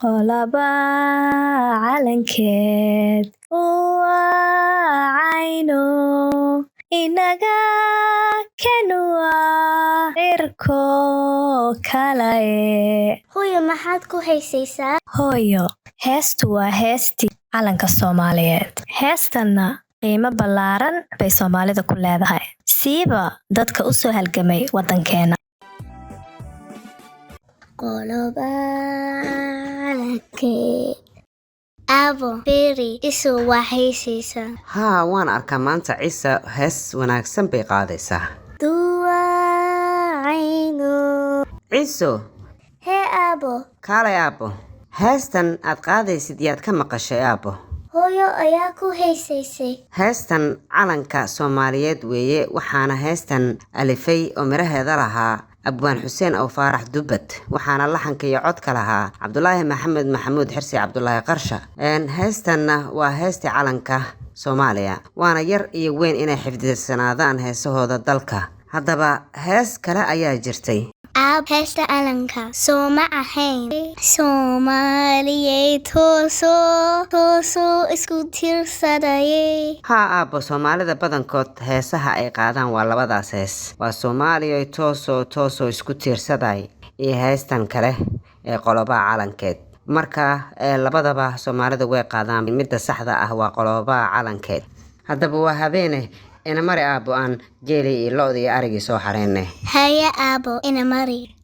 Qolaba calankeed waa cayno, inaga kenuwa cirko kalae. Hooyo, maxaad ku heesaysaa? Hooyo, heestu waa heestii calanka Soomaaliyeed. Heestanna qiimo ballaaran bay Soomaalida ku leedahay, siiba dadka u soo halgamay waddankeena. Qoloba calankeed. Aabo, fiiri, Ciso waa heesaysaa. Haa, waan arkaa, maanta Ciisa hees wanaagsan bay qaadaysaa. Duwa cayno. Ciiso! Hee aabo. Kaalay aabbo, heestan aad qaadaysid yaad ka maqashay, aabbo? Hooyo ayaa ku heesaysay. Heestan calanka Soomaaliyeed weeye, waxaana heestan alifay oo miraheeda lahaa Abwaan Xuseen Aw Faarax Dubbad, waxaana laxanka iyo codka lahaa Cabdulaahi Maxamed Maxamuud Xirsi Cabdulaahi Qarsha. Heestanna waa heestii calanka Soomaaliya, waana yar iyo weyn inay xifdidsanaadaan heesahooda dalka. Haddaba hees kale ayaa jirtay. Aab, heesta calanka soo ma ahayn "Soomaaliyey toosoo toosoo isku tiirsadayey"? Haa aabbo, Soomaalida badankood heesaha ay qaadaan waa labadaas hees, waa "Soomaaliya toosoo toosoo isku tiirsaday" iyo heestan kale ee "Qolobaha Calankeed". Marka labadaba Soomaalida way qaadaan, midda saxda ah waa "Qolobaha Calankeed". Haddaba waa habeene, ina mari aabbo, aan geelii iyo lo'dii iyo arigii soo xareynay. Haye aabo, ina mari.